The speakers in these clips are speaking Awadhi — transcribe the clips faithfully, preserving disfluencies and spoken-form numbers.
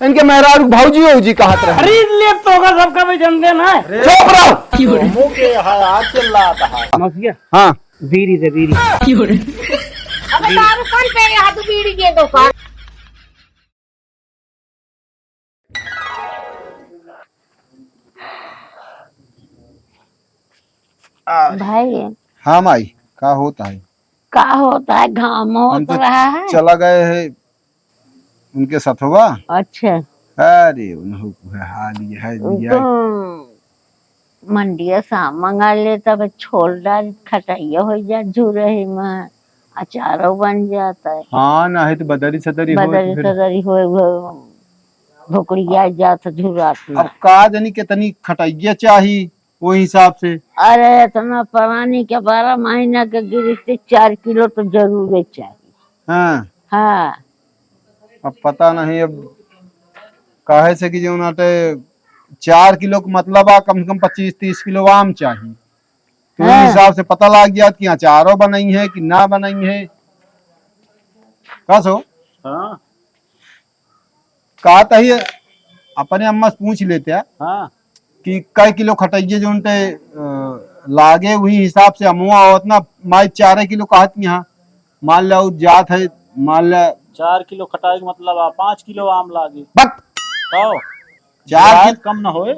इनके मेहरारू भौजी, भौजी कहत रहे। अरे, ले तो होगा सबका भी जन्मदिन है। चुप रहो। मुंह के है, आज चिल्लाता है। मौसिया। हाँ। बीड़ी दे, बीड़ी। अबे दारू कौन पे रहा, तू बीड़ी दे दो का? भाई। हाँ माई, का होता है? का होता है? घाम होत हम तो रहा है। चला गए है उनके सथवा। अच्छा। अरे, उन्हों को है हाल ये है, ये है। तो मंडिया से आम मंगा ले, तब छोल डाल, खटाइया हो जा, झूरही में अचारो बन जाता है। हाँ, ना है तो बदरी सदरी होए तो बदरी फिर सदरी होए, वो भुकड़िया जात झुरात में। अब का जानी कितनी खटाइया चाही, वो हिसाब से। अरे, इतना परानी के बारह महीना के गिरस्ती, चार किलो तो जरूर चाही। हाँ। हाँ। अब पता नहीं, अब काहे से कि जो नाटे चार किलो के मतलब आ, कम से कम पच्चीस तीस किलो आम चाही। तो हाँ। हिसाब से पता लग जात कि अचारो बनई है कि ना बनई है। का सो? हाँ। का तही अपने अम्मा से पूछ लेते हैं हाँ। कि कै किलो खटाइए जो उनटे, अ, लागे, वही हिसाब से अमुआ होत ना, माई चार किलो कहत यहाँ, मान ले, और जात है, मान ले। चार किलो खटाई के मतलब आ, पाँच किलो आम लागे। बक। तो चार किलो कम न होए।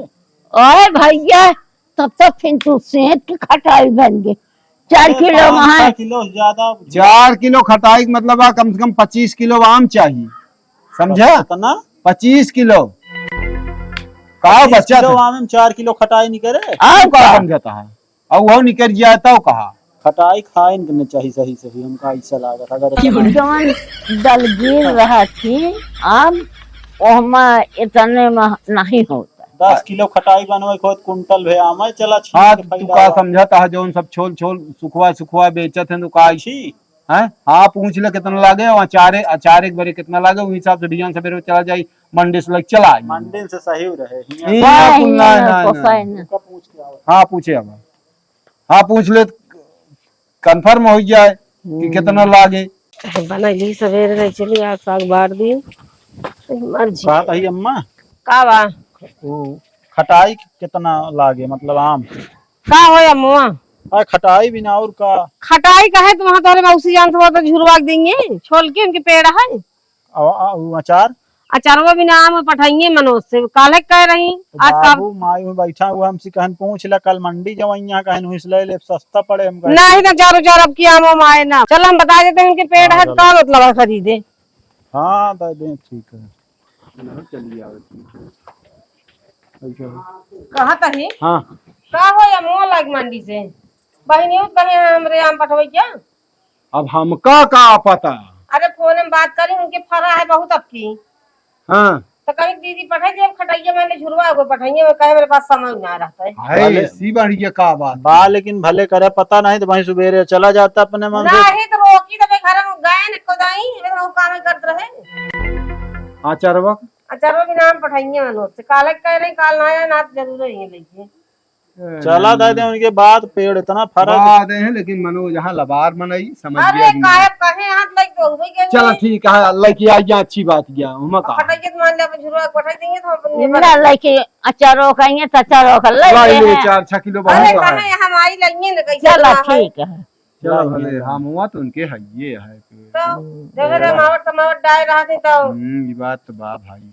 ओए भैया, तब तो फिर तू सेंत के खटाई बन गए। चार अरे, किलो पाँच वहाँ। छह किलो से ज्यादा। चार किलो खटाई के मतलब आ, कम से कम पच्चीस किलो आम चाहिए, समझा? कितना? पच्चीस किलो। का पच्चीस बच्चा किलो था? आम में चार किलो खटाई नहीं करे। आम का का? समझता है? और वो निकल जाए तो कहा? खटाई खाए न चाहिए सही सही, हमका ऐसा लागत अगर इतना जवन दलगीर रहा थी आम, ओहमा इतने में नहीं होता। दस किलो खटाई बनवे के होत कुंटल भे आम है, चला छील हाँ, के तू फैला का हुआ। समझत है, जौन सब छोल छोल सुखवा सुखवा बेचत हैं, तो का छी। हैं? हाँ, पूछ ले कितना लागे, वहाँ चारे, अचारे के बरे कितना लागे, वही हिसाब से बिहान सवेरे चला जाई, मंडी से लग चला आई। मंडी से सही रहे, हियाँ। ई ना, कुल ना, ना, ना। पोसाए ना। उनका पूछ के आओ। हाँ, पूछे अब। हाँ, पूछ ले, confirm हो जाए कि हम्म। कितना लागे। बनैली सवेरे रही चली, आज साग बार दी। मर्जी। का कही अम्मा? का बा? वो खटाई कितना लागे, मतलब आम? का हो अम्मुआ? आ, खटाई बिना और का? खटाई का है, तो वहाँ तोहरे मौसी जान तो झुरवा के देंगे, छोल के उनके पेड़ है। आ, आ, वो अचार? अचारवा बिना आम पठाइए मनोज से, काले कह रही। आज का बाबू माई में बैठा हुआ, हमसे कहन पूछ ला, कल मंडी जवाइया कहन हुई ले ले, सस्ता पड़े हम कहे। नहीं ना, चारों चार अब की आमो में आए ना। चल हम बता देते हैं उनके पेड़ हाँ, है, तो चलो। का मतलब है खरीदे? हाँ, दे दें, ठीक है। चलिए, आवे, ठीक है। ऐसा है। कहा तही? हाँ। का हो या मुँह लाग मंडी से? बहिनियों कहे हमरे आम पठवई क्या? अब हमका का पता? अरे फोन में बात करी, उनके फरा है बहुत अब की। हाँ। तो कहीं दीदी पठाई दे, खटाइया मैंने झुरवा को पठाइए, मैं कहे मेरे पास समय ना रहता है। हाय, भले इसी बढ़िया का बात बा, है। लेकिन भले करे पता नहीं तो वहीं सुबेरे चला जाता अपने मन से। नहीं तो रोकी तो मैं घर में गए न कोदाई, मैं तो काम करत रहे। हाँ, चरवा। अचारवा भी नाम पठाइए मनोज से, काले कह रहे, काल ना आया ना, जरूर ही लेके। चला दे दे उनके बाद, पेड़ इतना फरा बात है, लेकिन मनोज यहाँ लबार मनई समझ अरे गया कि काहे, कहे हाथ लग तो हुए गए। चला ठीक है, लइके आइए, अच्छी बात गया, हम का। खटाई के मान ले, अपन झुरवा पठाई देंगे तो अपन ना लइके अचारो खाएंगे तो अचारो खा ले लाई ले हैं। चार छह किलो बहुत अरे है। कहे हम आई लइए ना कैसे चला ठीक है। चला भले, हम हुआ तो उनके है, ये है कि तो जगह जमावट समावट डाल रहा थे तो। हम्म, ये बात तो बा भाई।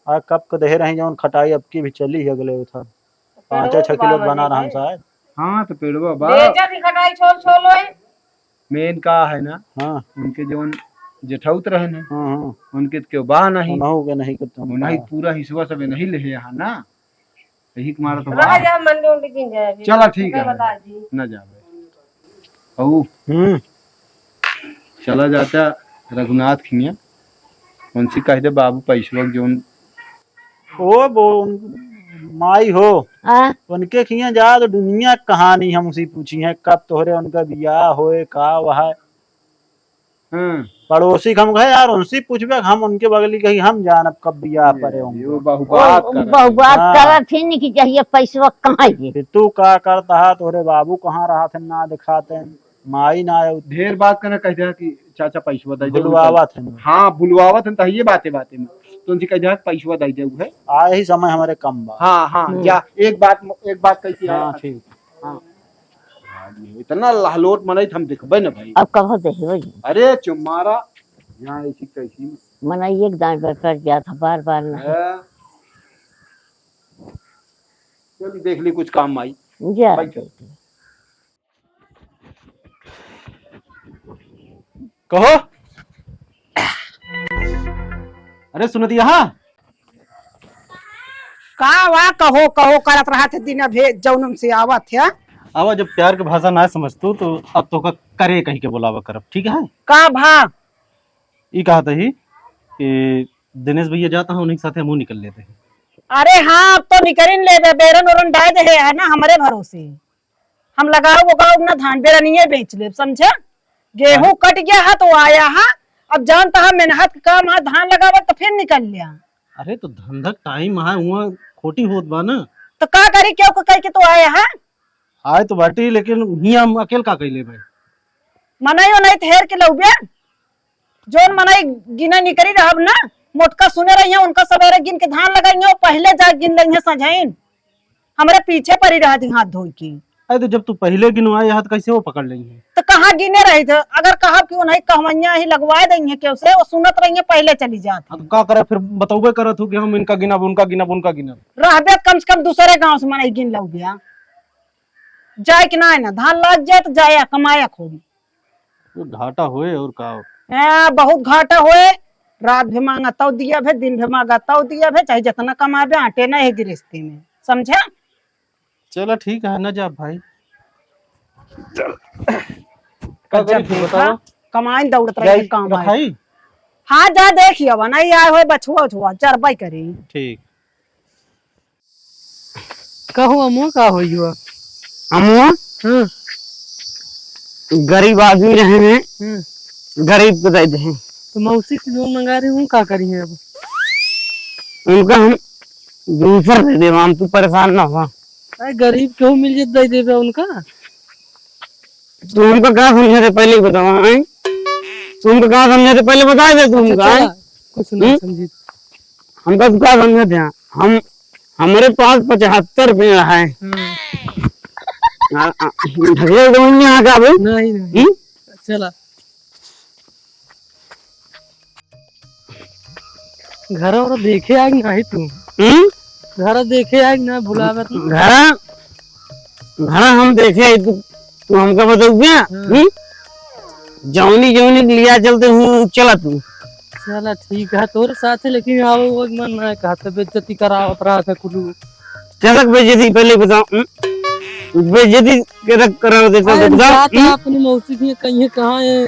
आ कब के देहे रहे जौन खटाई अब की भी चली है अगले उधर। पाँचे छह किलो बना रहन शायद। हाँ, तो पेड़वा बा। बेचा भी खटाई छोल छोल होए। मेन का है ना, हाँ। उनके जौन जेठौत रहन है, हाँ, हाँ। उनके तो केहू बा नहीं। उनहु के नहीं करता। उनही पूरा हिस्सा सब नहीं ले यहाँ ना। यही के मारा तो रह बा। जा, मंडी उंडी किन जाए अभी। चला, ठीक है। बता दी। ना जावे। अऊ हम्म। चला जाता रघुनाथ खिया, उनसे कह दे बाबू पैसवा जौन ओ बो-, माई हो, हाँ। उनके खिया जा तो दुनिया के कहानी हमसे पूछी है, कब तोहरे उनका बियाह होए, का वह। हाँ। पड़ोसी के हम कहे, "यार, उनसे पूछबे, हम उनके बगली कही, हम जानब कब बियाह ये, परे होंगे।" ये बहु बात ओ, करत बहु है। बात हाँ। करत ही नहीं कि चाहिए पैसवा कहाँ ये। फिर तू का करता है, तोहरे बाबू कहाँ रहा थे, ना दिखाते हैं। माई ना आयो। ढेर बात करना, कह दिया कि चाचा पैसवा दे दे। भुलवावत है। हाँ, भुलवावत है, तो ये बातें, बातें में। तो उनसे कह जा, पैसवा दे दे है। आ, यही समय हमारे कम बा। हाँ, हाँ, हम्म। जा, एक बात, एक बात कही थी, हाँ, यार। ठीक। हाँ। इतना लहलोट मनई हम देखबे न भाई। अब कब हो देही भाई? अरे चुम्मारा, यहाँ ऐसी कैसी। मनई एक दांत पर पड़ जात है, बार बार नहीं। हाँ। चल देख ली कुछ काम आई। जा बैठ। देख ली। कहो। अरे सुनत यहाँ। का वा कहो कहो करत रहत है दिन भे जौनम से आवत है। अब जब प्यार के भाषा ना समझतू तो अब तोका करे कही के बोलावा करब, ठीक है? का भा? ई कहत ही कि दिनेश भैया जाता है, उन्हीं के साथे हमहू निकल लेते हैं। अरे हाँ, अब तो निकरिन लेबे, बेरन ओरन डाय दे है ना हमरे भरोसे। हम लगाओ उगाओ ना धान, बेरनिये बेच लेब, समझे? गेहूं अरे। कट गया है तो आया है, अब जानता है मेहनत के काम है, धान लगावत तो फिर निकल लिया। अरे तो धंधा टाइम है, हुआ खोटी होत बा ना। तो का करी, क्यों को कह के तो आया है? आए तो बाटी, लेकिन हियां हम अकेल का कैले भाई? मनई ओनई त हेर के लउबे, जौन मनई गिने निकरी रहब ना, मोटका सुने रहिए, उनका सबेरे गिन के धान लगाइए, पहले जा गिन लइहे सझाइन। हमरे पीछे पड़ी रहती हाथ धोई के। अरे तो जब तू पहले गिनवाए यहाँ तो कैसे वो पकड़ लेंगे? तो कहाँ गिने रही थे? अगर कहब कि उन्हें कहवैया ही लगवाए देंगे क्यों से, वो सुनत रहिए पहले चली जात। हाँ, तो का करे फिर? बतौबे करत हूँ कि हम इनका गिनब, उनका गिनब, उनका गिनब। रहबे तो कम से कम दूसरे गांव से मनई गिन लउबे। जाए कि ना, ना धान लाग जाए तो जाए कमाए खूब। तो घाटा होए और का हो? हाँ, बहुत घाटा होए। रात भी मांगा तौ दिया भे, दिन भी मांगा तौ दिया भे, चाहे जितना कमाबे, आटे ना है गिरस्ती में, समझा? चला ठीक है, ना जा भाई। चल। का अच्छा, करी फिर देखा, बताओ? कमाइन दौड़त रही, जाई काम आए। रखाई? हाँ, जा देखिए, अब नहीं आए होए बछुआ उछुआ, चरबई करी। ठीक। कहो अमुआ, का होई हुआ? अमुआ? हाँ। गरीब आदमी रहे हैं, हाँ। गरीब को दे दे। तो मौसी की जो मंगा रही हूँ, का करी है अब? उनका हम दूसर दे देबा, हम तू परेशान ना हुआ। अरे गरीब केहू मिल जाए दे देबे उनका। तू हमका का समझे थे पहले ही बतावा, हैं? तू हमका का समझे थे पहले बता दे तू अच्छा, हमका, चला, हैं? कुछ ना हम्म? समझी। हमका तू का समझे थे? हम, हमरे पास पचहत्तर पेड़ है। हम्म। आ, आ, ढकेल दो उन्हें यहाँ का भाई? नहीं, नहीं। हम्म? चला। घर और देखे आए कि नाही तू? हम्म? घर देखे आए कि ना, बुलावत ना? घर, घर हम देखे आई, तू, तू हमका बताऊ क्या? हाँ। हम्म? जौनी, जौनी लिया चलते हूँ, चला तू। चला ठीक है, तोरे साथ है, लेकिन आओ वो मन ना कहा, तो बेइज्जती करावत रहा था कुलू। चलक बेइज्जती पहले बताओ, हम्म? बेइज्जती के तक कराओ देता अरे बताओ, जाता हम्म? अपनी मौसी की कहीं कहाँ है?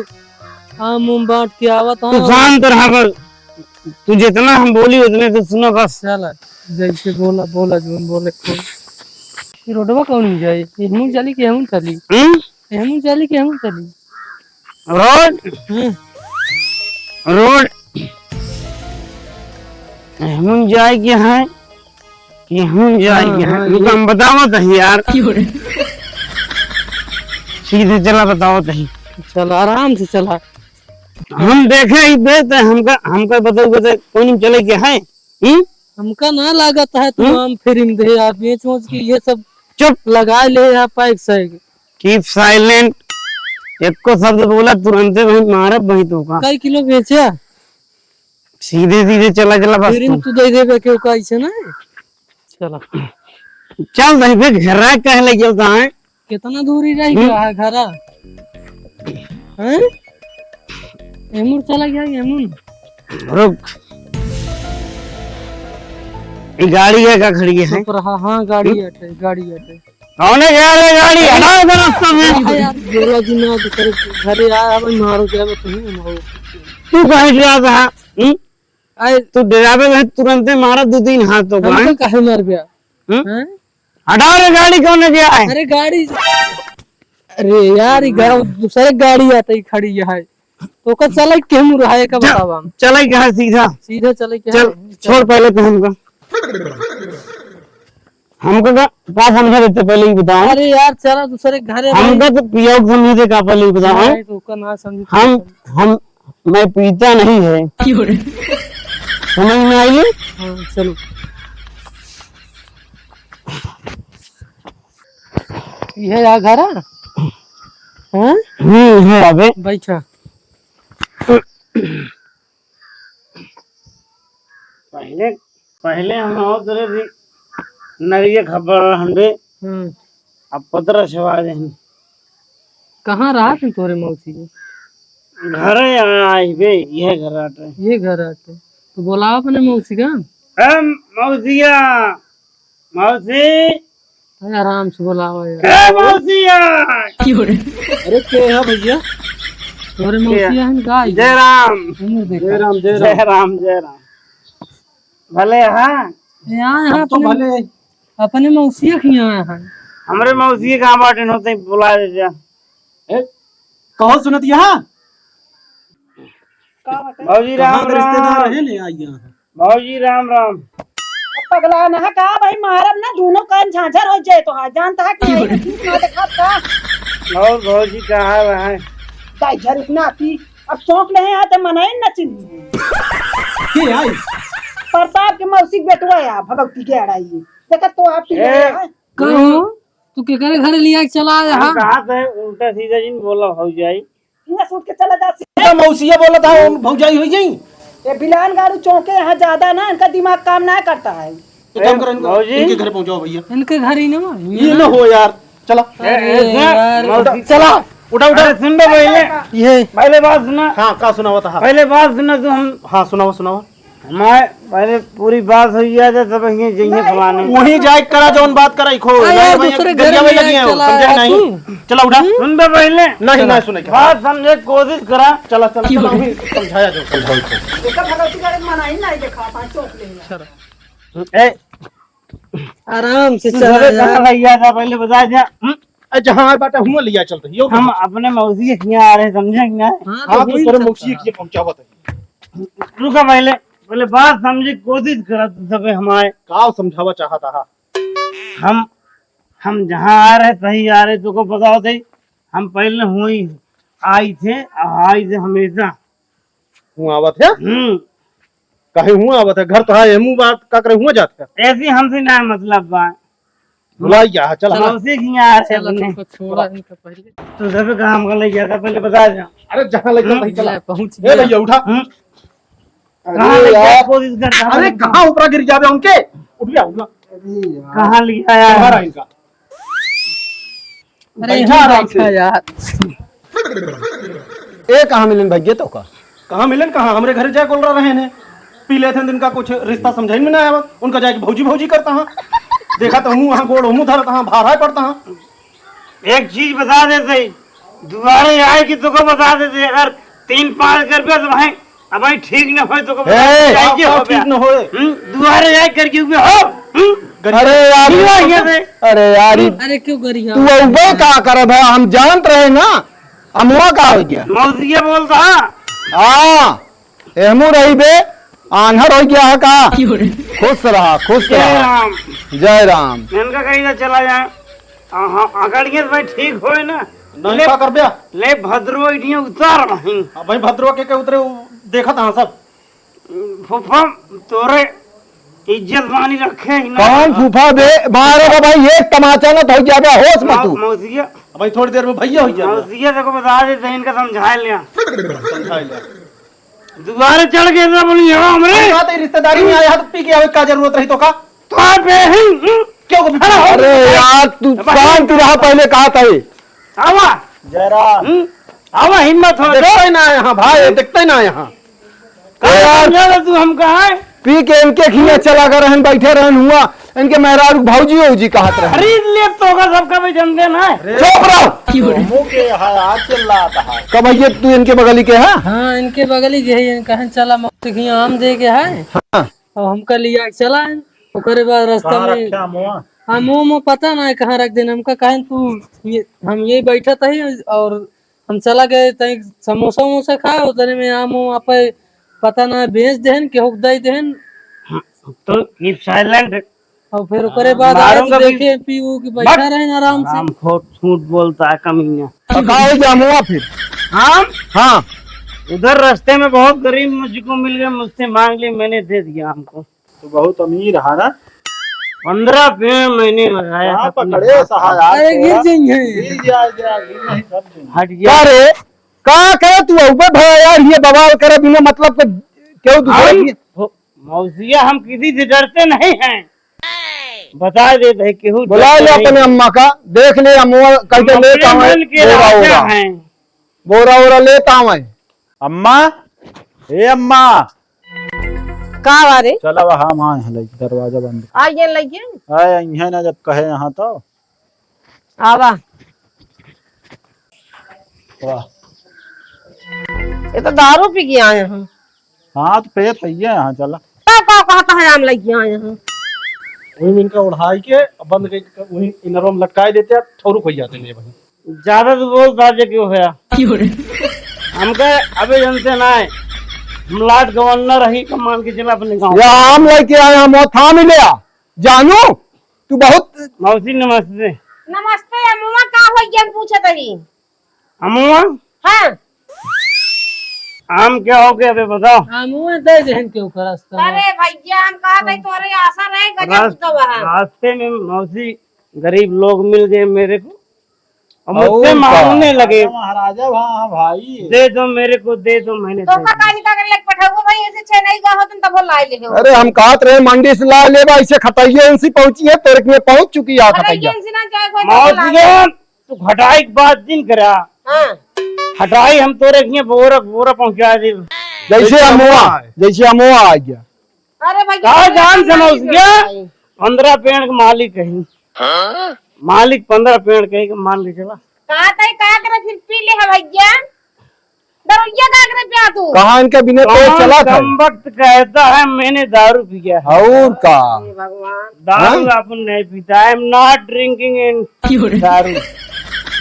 आम उम बांट के आवत तू हाँ। शांत रहा बस। तू जितना हम बोली उतने तू सुनो बस। चला, जैसे बोला, बोला, जोन बोले, खोल। ये रोडवा कौन में जाए? ये हमू चली कि हमू चली? हम्म? ये हमू चली कि हमू चली? रोड? हम्म। रोड? ये हमू जाए कि है? कि हम जाए हाँ, के हैं, हाँ, रुका, ये हम बतावत है यार। क्यों रे? सीधे चला बतावत है। चल, आराम से चला। हम देखे ही बे, ते हमका, हमका बताऊ, बता, कौन में चले के है? हम्म? हमका ना लागत है, तू हम्म? आम फिरिम दे यार, बेच वोच के ये सब चुप। लगा ले यार, पैक सैक। Keep silent। एको शब्द बोला, तुरंते वहीं मारब, वहीं तोका। कई किलो बेचे? सीधे सीधे चला, चला बस फिर तू। तू दे देबे केहू का ऐसे ना। चला। चल भाई, फिर घेरा कहे लग जाता है। कितना दूरी रह हम्म? गया है घरा? हैं? एमुर चला गया, एमुर। रुक। ये गाड़ी है का खड़ी है? चुप रहा, हाँ, गाड़ी हम्म? अटे, गाड़ी अटे। कौन है यार ये गाड़ी? हटाओ इधर रास्ता में। अरे यार, बोला जी ना, दूसरे घरे आया, अब मारो क्या, मैं तुम्हें मारो। तू कहाँ से आता है? हम्म? आए। तू डरावे में तुरंते मारा दो तीन हाथ तो हमको काहे? काहे मार गया? हम्म? हैं? हटाओ रे, गाड़ी कौन है गया है? अरे गाड़ी, अरे यार, ये गाँव दूसरे गाड़ी आता ही खड़ी है, तो का चले के हम रहा है का चल, बतावा हम? चले के है सीधा। सीधा चले के चल, है? छोड़ पहले तो हमका। हमका का, का समझे देते पहले ही बताओ। अरे यार, चला दूसरे घरे भाई। हमका तो पिया को समझे दे का पहले ही बताओ। नहीं, तो का ना समझे। हम, हम, मैं पीता नहीं है। समझ में आइल? हाँ, चलो। यह या घर है? हाँ? हम्म, है अबे। बैठा। पहले, पहले हम होत रहे थी, नरिये खबर हंडे। हम्म। अब पतरा छवा दे हम। कहाँ रहत है तोरे मौसी के? घरे आई बे, यह घर आटे। ये घर आटे। तो बोलावा अपने मौसी का। ए मौसिया, मौसी। अरे आराम से बोलावा यार। ए मौसिया। अरे के है भैया? तोरे मौसिया है का? जय राम। उम्र देखा। जय राम, जय राम। जय राम, जय राम। भले हाँ। यहाँ, यहाँ हम तो अपने, भले। अपने मौसिया के यहाँ है। हमरे मौसिया का बाटे न होते बुला दे जा। ए, कहो सुनत यहाँ? का बाटे? भौजी कहाँ राम के रिश्तेदार राम। है ले आई यहाँ? भौजी राम राम। अब पगला ना है का भाई, मारब ना, दोनों कान झांझर हो जाए तो हाथ जानता है कि यही ठीक ना देखा का। और भौजी का हाल है? दाई झर इतना पी, अब चौंक ले हैं, आते मनाए न चिन्ह। के आई? प्रताप के मौसी के बेटवा है, भगवती के अड़ाई। देखा तो आप पी ए, है। कहो, तू केकरे घरे लिया के चला आया हम हा? कहा थे उल्टा सीधा जिन बोला भौजाई। इनका सूट के चला जा। इनका मौसिया बोला था, वो भौजाई हो गई। ये बिलान गाड़ू चौंके यहाँ ज्यादा ना, इनका दिमाग काम ना करता है। एक काम करो, इनको, भौजी। इनके घर पहुंचाओ भैया। इनके घर ही ना, ये ना हो यार, चला। अरे ए, ए, यार। मौसी। चला, उठा, उठा। अरे सुन बे पहले। ये। पहले बात सुना। हाँ, का सुनावा था? पहले बात सुना तू हम। हाँ, सुनावा, सुनावा। हमारे पहले पूरी बात हुई है तो सब यहीं जइए फलाने। वहीं जाए करा जौन बात करा, इखो। अरे नहीं, भाई, दूसरे घर गलिया में में लगी है, चला समझा है नहीं? तू। चला उठा। सुन बे पहले। नहीं, चला। नहीं सुने के। बात समझे कोशिश करा। चला, चला, चला, वहीं समझाया जो, समझाओ इखो। देखा भगवती गाड़ी मना ही नहीं देखा, पाँच चौक ले। ए, आराम से तू चला सबे यार। कहाँ भैया था, पहले बता जा। हम्म? ए, जहाँ आए बाटे, हुआं लिया चलते, यो हम कहाँ? अपने मौसी के यहाँ आ रहे, समझे कि ना? हाँ, तो हाँ, तो वही तोरे चलता मौसी है। के पहुँचावत है। रुका पहले, पहले बात समझे, कोशिश करा तू सबे हमारे। का समझावा चाहता है? हम, हम जहाँ आ रहे, सही आ रहे, तुमको बताओ थे, हम पहले हुई आई थे, आई थे हमेशा। हुआं आवत है? हम्म। काहे हुआं आवत है? घर तो है, एमू बात का करे हुआं जात है? ऐसी हमसे ना मतलब बा। भुलाई गया है, चल, चलो, हाँ। सीख यहाँ आ रहे चलो, अपने। इनको छोड़ा, इनको पहले। तू सब काम कर ले, ज्यादा पहले बता दे। अरे, जहाँ ले चल, हम्म, भाई, चला। ले, पहुँच ए, गया। भैया, उठा। हम्म। अरे कहाँ ले यार। गया, कोशिश कर, कहाँ अरे, ले गया? कहाँ ऊपर गिर जावे उनके? उठ गया, उठ गया। अरे यार। कहाँ लिया यार? तुम्हारा इनका। अरे, बैठा यहाँ आराम बैठा से। यार। ए, कहाँ मिलन भैया तो का? कहाँ मिलन, कहाँ? हमरे घरे जाए कोलरा रहे हैं। पी लेते हैं, इनका कुछ रिश्ता समझाई में ना आवा। उनका जाके भौजी, भौजी करता हाँ। देखा तो हूँ वहाँ गोड़, हूँ धरता हाँ, भार है पड़ता हाँ। एक चीज बता देते, दुआरे आए कि तुमको बता देते, अगर तीन पाँच कर पे तो भाई, अब भाई ठीक न होए तो को बता ए! देते, जाए के का हो ठीक गया? न होए? हम्म, दुआरे आए करके हुए हो? हम्म? अरे यार, ठीक है, ये दे। अरे यार, ई अरे क्यों गरिया? तू अउबे का करब है? हम जानत रहे ना, अमुआ का हो गया? मौसिया बोलता। हाँ, एहमू रही बे, आन्हर हो गया है का? क्यों रे? खुश रहा, खुश जय रहा। राम। जय राम। इनका कहीं ना चला जाए। हाँ, हाँ, अगर ये भाई ठीक होए ना, नहीं ले, का कर बे? ले भद्रो इठिया उतार वहीं। अब भाई भद्रो के, के उतरे, उ, देखत हाँ सब। फूफा, तोरे इज्जत मानी रखे ही ना। कौन फूफा बे? मारे का भाई, एक तमाचा ना तो हो जाबे, होश मत मौ-, तू। मौसिया। अब भाई थोड़ी देर में भैया हो जाबे। मौसिया देखो बता दे, तो इनका समझा लिया। समझा लिया। दुआरे चढ़ के ना बोली, "हाँ, हमरे।" अरे बात है, रिश्तेदारी में आया तो पी के आवे, का जरूरत रही तो का? तो आप बे ही, हम्म? क्यों को अरे अरे यार, तू अब शांत रहा, पहले कहा था ये। आवा। जयराम। हम्म? आवा, हिम्मत हो देखते तो। ही ना यहाँ भाई, देखते ही ना यहाँ। का ए यार। समझा तू हम कहा है? पी के इनके खिया चला कर रहन, बैठे रहन हुआ, इनके मेहरारू भौजी, भौजी कहत रहे। खरीद ले तो का सबका भाई जन देना है। चुप रहो। मुंह के है, आज चिल्लाता है। कब भैया तू इनके बगली के है? हाँ, इनके बगली के है, कहन चला मौसी के यहाँ आम दे के है। हाँ। और हमका लिया के चला है। ओकरे बाद रास्ता कहाँ में रखे आमवा? आमवा में पता ना है कहाँ रख देना। हमका कहें तू ये, हम यही बैठा था ही और हम चला गए तहीं समोसा वमोसा खाए, उतने में आम वाम आपे पता ना बेच देहन, केहू के दे देहन। तो ये silent। और फिर ओकरे बाद आए मारूंगा तो भी। देखे पी ऊ कि बैठा बट रहे आराम से। आराम खोट झूठ बोलता है कमीना। तो का हो गया मुआ फिर? हम? हाँ। उधर रास्ते में बहुत गरीब मुझको मिल गए, मुझसे मांग लिए, मैंने दे दिया हमको। तो बहुत अमीर है ना? पन्द्रह पेड़ मैंने लगाया कहाँ था अपने पकड़े हाथ से। साहब? अरे, गिर जाएंगे। गिर जाए, जाए, गिर नहीं, सब जाएंगे। हट गया। का रे? का करे तू? ऊपर भया यार, ये बवाल करे बिना मतलब के। क्यों दूसरा हम, ये? हो, मौसिया, हम किसी से डरते नहीं हैं। बता देते हैं, केहू बुला डरते ले नहीं अपने हैं। अम्मा का, देख ले, अम्मा कल के हम लेत अपने आवे, मन के बोरा राजा ओरा। हैं। बोरा ओरा लेत आवे। अम्मा, ए अम्मा। का बा रे? चला वहाँ, हम आए हैं, लइके दरवाजा बंद। आ गए लइके? आए, इहे ना जब कहे यहाँ तो। आवा। वाह। ये तो दारू पी के आए हैं। हाँ, तो पेट है ये, हाँ, चला। का, का कहता है, आम लइके आए हैं? वही में इनका उड़ाई के, बंद के, वही इनरवा में लटकाए देते हैं, ठौरुक हो जाते हैं ये भाई। ज्यादा तो बोल साहब जे क्यों होया? क्यों रे? हमका अबे जनते ना है। हम लाट गवर्नर रही, कमान के चला अपने गाँव। या आम लइके आए हैं, मौत थाम ही लिया। जानू, तू बहुत मौसी नमस्ते। नमस्ते, अमुआ का हो गया, हम पूछत हई। अमुआ? हाँ। आम क्या हो गया बे, बताओ। अमुआ दे देहन के ऊपर रास्ता में। अरे भैया, हम कहा था तोरे आशा रहे, गजब रास-, तो वहाँ। रास्ते में मौसी गरीब लोग मिल गए मेरे को, और और मुझसे का? मांगने लगे, राजा महाराजा, हाँ, हाँ भाई। दे दो मेरे को, दे दो, मैंने तो दे का दिया। कहानी का अगर लेके पठाओ भाई, ऐसे छह नहीं गए होते तब वो ला ले हो। अरे हम कहत रहे मंडी से ला लेबा, ऐसे खटाइया इनसे पहुंची है, तोरे के में पहुंच चुकी है अरे खटाइया। इनसे ना जाए कोई तो ला ले। मौसिया, तू खटाई की बात जिन करा। हाँ। खटाई हम तोरे के में बोरा, बोरा पहुंचा दे। जैसे जैसे अमुआ, अमुआ है। जैसे अमुआ आ गया। अरे भैया, का जान समझ गया? पन्द्रह पेड़ के मालिक कहीं। हाँ? मालिक पन्द्रह पेड़ कहीं के मान के चला। का तय का करे फिर पी ले है भैया? दरुइया का करे पिया तू? कहाँ इनके बिना पेट कौन चला था? कमबख्त कहता है मैंने दारू पिया है? और का? हे भगवान। दारू हाँ? अपन नहीं पीता। I am not drinking in क्यों रे? दारू। अरे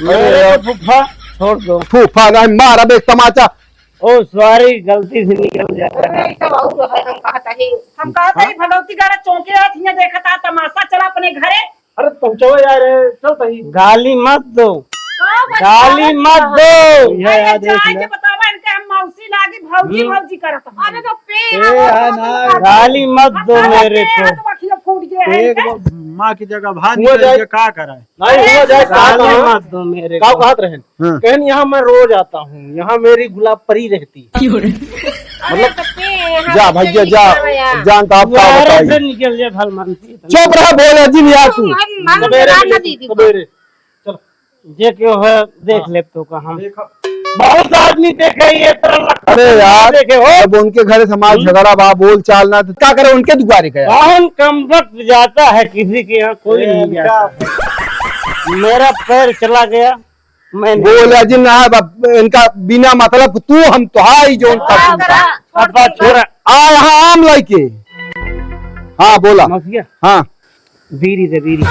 मेरे यार। को फूफा छोड़ दो। फूफा नहीं, मार अब एक तमाचा। ओ sorry, गलती से निकल जाता है। अरे, ई तो बहुत है, हम कहत हई। हम कहत हई, हाँ? भगवती गाड़ा चौंके रहत हियाँ, देखत आ तमाशा, चला अपने घरे। अरे, पहुँचवा यार, चल तही। गाली मत दो। का बच्चा गाली है? मत दो। अरे, यह याद जाए रखना। के बतावा, इनके हम मौसी लागी, भौजी, हम्म। भौजी करत हई। अरे, तो पे ए, आवा, है ना। गाली मत दो अरे, मेरे पे को। आ, तो अखिया फूट गया है एक इनके। बार माँ की जगह भात हुआ निकल जाए। के का कराए? नहीं, हुआ जाए, का गाली कहा? मत दो मेरे का को। कहत रहे? हाँ। कहन, "यहाँ मैं रोज आता हूँ, यहाँ मेरी गुलाब परी रहती।" क्यों रे? मतलब, अरे, तो पे, यहाँ जा पे भैया, जा, निकल गया। जान तो आप का तुम्हारे बताई। से निकल जाए, भल मानती है। चुप रह, बोले जिन यार तू। हम, हम सबेरे ना मिले, दीदी को। सबेरे। चल। जे क्यों है, देख हाँ। ले तो का हम। देखा। बहुत आदमी देखे, ये तरह लगता अरे है, यार, देखे हो। अब उनके घरे समाज हम्म। झगड़ा बा, बोल चाल ना, तो का करे, उनके दुआरे गया। कौन कमबख्त जाता है किसी के यहाँ, कोई ए, नहीं इनका जाता है। मेरा पैर चला गया, मैं नहीं बोला जी ना, अब इनका बिना मतलब तू हम तो हाई जोन का हाँ, तुमका। हाँ, छोड़ अब दे, छोड़ा। आ, यहाँ आम लइके। हाँ, बोला। मौसिया। हाँ। बीड़ी दे, बीड़ी।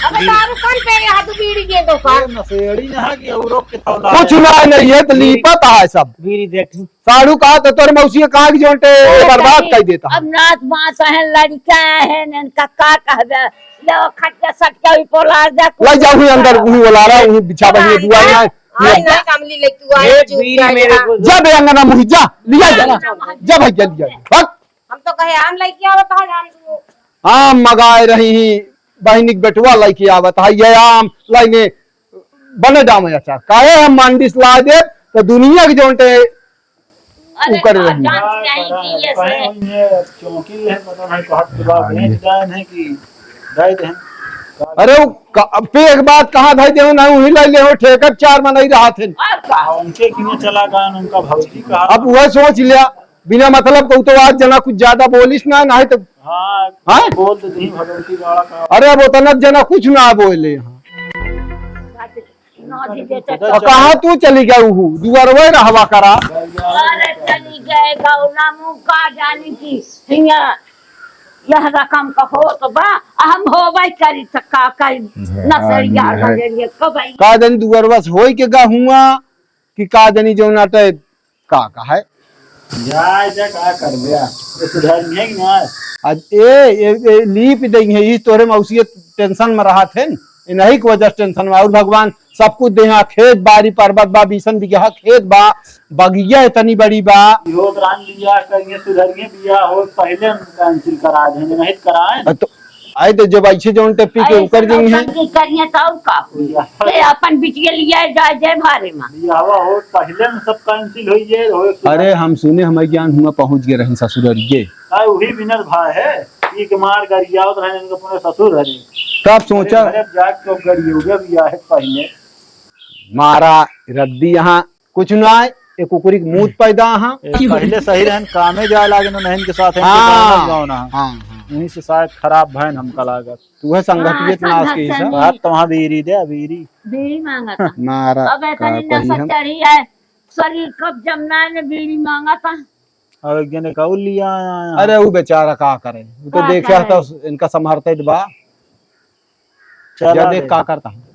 अबे दारू कौन पे रहा तू बीड़ी के तो का? ए, नशेड़ी ना है कि औरों के थौला कुछ है। ना, नहीं है, तो बीड़ी। लीपत है सब। बीड़ी दे। साढ़ू कहा तो तोर मौसी कहा कि जोन टे का बर्बाद कही? कर देता। अब नात बात है, लड़का है, इनका का कहबे? लो, खटिया सटिया भी पोलार दे, ले जाओ, वहीं अंदर, वहीं वाला रहा, वहीं बिछा, वहीं दुआ में। आई ना, कामली ले तू, आई एक चुप बीड़ी जा मेरे यहाँ। को दो। जा बे अंगना मुही, जा, लिया जा। जा, जा भाई, जा, लिया जा। भाग। हम तो कहे आम लइके आवत है, आम तू। आम मगाए रही ही, बहिनी के बेटवा लइके आवत है, ये आम लाइने बने डामे अचार। काहे हम मंडी से ला दे, तो दुनिया के जोन टे अरे ऊ करे का रही। जान से आई कि ये से। कहीं हुई है, चौकी है, पता नहीं, तो हाथ के बाद हाँ, भेज ये। जाए हैं कि जाए हैं। अरे, वो का, अब पे एक बात कहा था, देहो ना, वही लाई ले हो, ठेकर चार में नहीं रहा थे। और का? हाँ, उनके किने चला गया, उनका भौजी कहा। अब वह सोच लिया, बिना मतलब को तो आज जना कुछ ज्यादा बोलिस ना, नहीं तो हाँ, हाँ? बोल तो दी भगवती वाला का। अरे, अब उतना जना कुछ ना बोले यहाँ। ना जी बेटा, पता और चला। कहाँ तू चली गई हूँ? दुआरवे रहवा करा। अरे चली गए गौला मुँह का जानी की हिया यह रकम का हो तो बा, हम होबै करी त का करी हाँ, नसरिया हाँ, है। नजरिया कबै। का जानी दुआरवा से होई के गा हुआ कि का जानी जो नाटे का का है। जा, जा, का करबे? ये सुधार नहीं है कि ना? आज ए, ए, ए, लीप दई है, ई तोरे मौसियत टेंशन में रहा थे, इन्हीं की वजह से टेंशन में। और भगवान सब कुछ देहा, खेत बारी पर्वत बा, बीसन बीघा खेत बा, बगिया इतनी बड़ी बा। इहो रान बियाह करिए, सुधरिए बियाह हो, पहिले हम cancel करा दें, नहीं तो कराए। अ, तो, आए तो जब ऐसे जौन टेपी के ऐसे ऊपर देंगे हैं। नौटंकी करिए तो और का होई? बियाह। ये अपन बिटिया लिया जाए, जाए भारे में। बियाहवा हो, पहिले में सब cancel होई, ये हो, सुधर- अरे, हम सुने, हमारे ज्ञान हुआ पहुँच गए रहे ससुररिये। आ, वही बिनर भाई है, ई के मार गरियावत रहे, इनके अपने ससुर हरे। तब सोचा। अरे, घरे जाके गरियो गया बियाह पहिले। मारा रद्दी यहाँ कुछ ना आए, एक कुकुरी के मूत पैदा यहाँ। ए, पहिले सही रहन, कामे जाए लागे न, नहन के साथ इनके हाँ। गाँव ना। हाँ, हाँ। यहीं से शायद खराब भयन हमका लागत। तू है संगत हाँ, के नाश संगत की से सब। नहीं। बात तो वहाँ बीरी दे, बीरी। बीड़ी मांगत है। मारा अब का इतनी कही नशा हम। चढ़ी है, शरीर कब जमना है, बीड़ी मांगत है। अब एक जने का और लिया आया है। अरे, वो बेचारा का करे, वो तो का देखे करे? तो इनका समर्थित बा। चला जा देख दे। का करता है।